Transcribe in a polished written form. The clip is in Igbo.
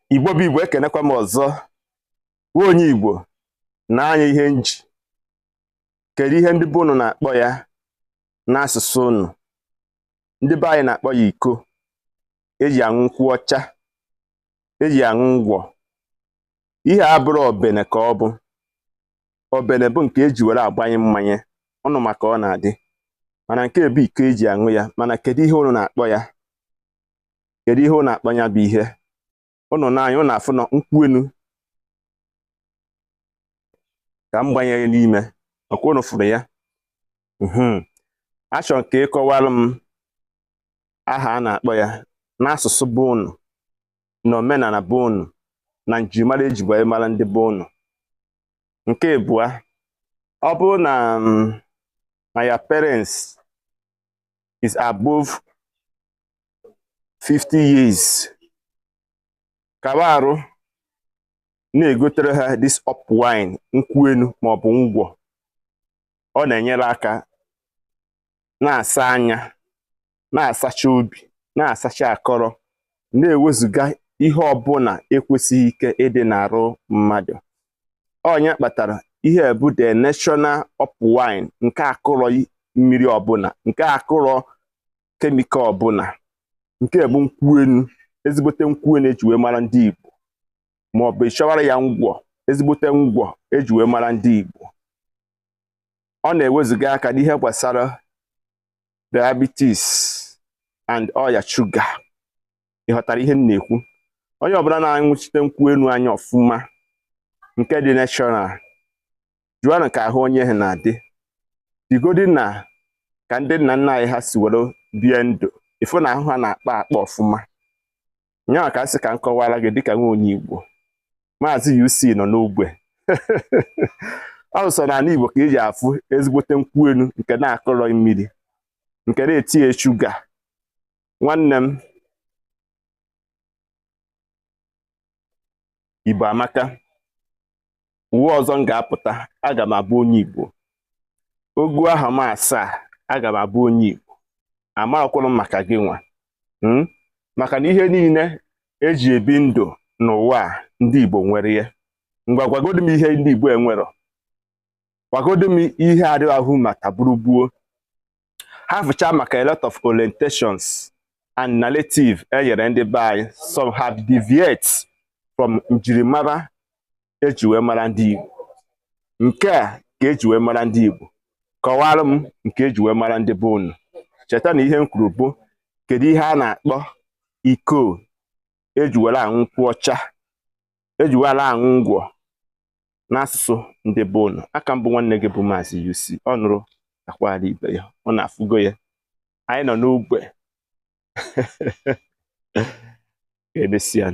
Igbo bụ Igbo, ekenekwa m ọzọ. Nwa onye Igbo na-anya ihe nji. Kedu ihe ndị be unu na-akpọ ya n'asụsụ unu? Ndị be anyị na-akpọ ya iko eji aṅụ nkwụ ọcha, eji aṅụ ngwọ. Ihe a bụrụ obene ka ọ bụ. Obene bụ nke eji were agbanye mmanya, ụnụ maka ọ na-adị. Mana nke bụ iko eji aṅụ ya. Mana kedu ihe unu na-akpọ ya? Kedu ihe unu na-akpọ ya bụ ihe? Unu na-anya unu afụ na nkwụ enu ka m gbanyere n'ime, ọkwa unu fụrụ ya. Achọrọ ka ị kọwara m aha a na-akpọ ya n'asụsụ be unu, na omenala be unu, na njirimara eji wee mara ndị be unu. Nke abụọ, ọ bụrụ na na your parents is above 50 years, kaba arụ na-egotere ha this up wine, nkwụ enu maọbụ ngwọ. Ọ na-enyere aka na-asa anya, na-asacha obi, na-asacha akọrọ, na-ewezuga ihe ọbụla ekwesịghị ike ịdị n'arụ mmadụ. Onye kpatara ihe bụ the national up wine, nke akụrọ mmiri ọbụla, nke akụrọ chemical ọbụla, nke bụ nkwụ enu, ezigbote nkwụ enu eji wee mara ndị Igbo, maọbụ ịchọwara ya ngwọ, ezigbote ngwọ eji wee mara ndị Igbo. Ọ na-ewezuga aka n'ihe gbasara diabetes and ọya shuga. Ị ghọtara ihe m na-ekwu? Onye ọbụla na-aṅụchite nkwụ enu anya ọfụma, nke dị national, jụọnụ ka ahụ onye ha na-adị. Digodi na ka ndị nna nna anyị ha si were bie ndụ, ịfụ na ahụ ha na-akpa akpa ọfụma. Nyaa ka sị ka m kọwara gị dịka nwa onye Igbo. Maazị UC nọ n'ogbe. Ọ sọ n'ala Igbo ka eji afụ ezigbote nkwụ enu nke na-akọrọ mmiri, nke na-etinye shuga. Nwanne m, Igbo amaka. Uwe ọzọ m ga-apụta, aga m abụ onye Igbo. Ogu aha m asaa, aga m abụ onye Igbo. Amarakwụrụ m maka gị nwa, maka na ihe niile eji ebi ndụ n'ụwa a, ndị Igbo nwere ya. Ngwa, gwagodo m ihe ndị Igbo enwero. Gwagodo m ihe adịghị ahụ maka gburugburu ha fụcha, maka a lot of orientations and narrative e nyere ndị be anyị. Some have deviate from njirimara eji wee mara ndị Igbo. Nke a ka eji wee mara ndị Igbo. Kọwara m nke eji wee mara ndị be unu. Cheta na ihe m kwuru bụ, kedu ihe a na-akpọ iko eji were aṅụ nkwụ ọcha, eji were aṅụ ngwọ n'asụsụ ndị be unu? Aka mbụ, nwanne gị bụ Maazị UC. Ọ nụrụ akwara ibe ya, ọ na-afụgo ya. Anyị nọ n'ogbe. Ka emesịa.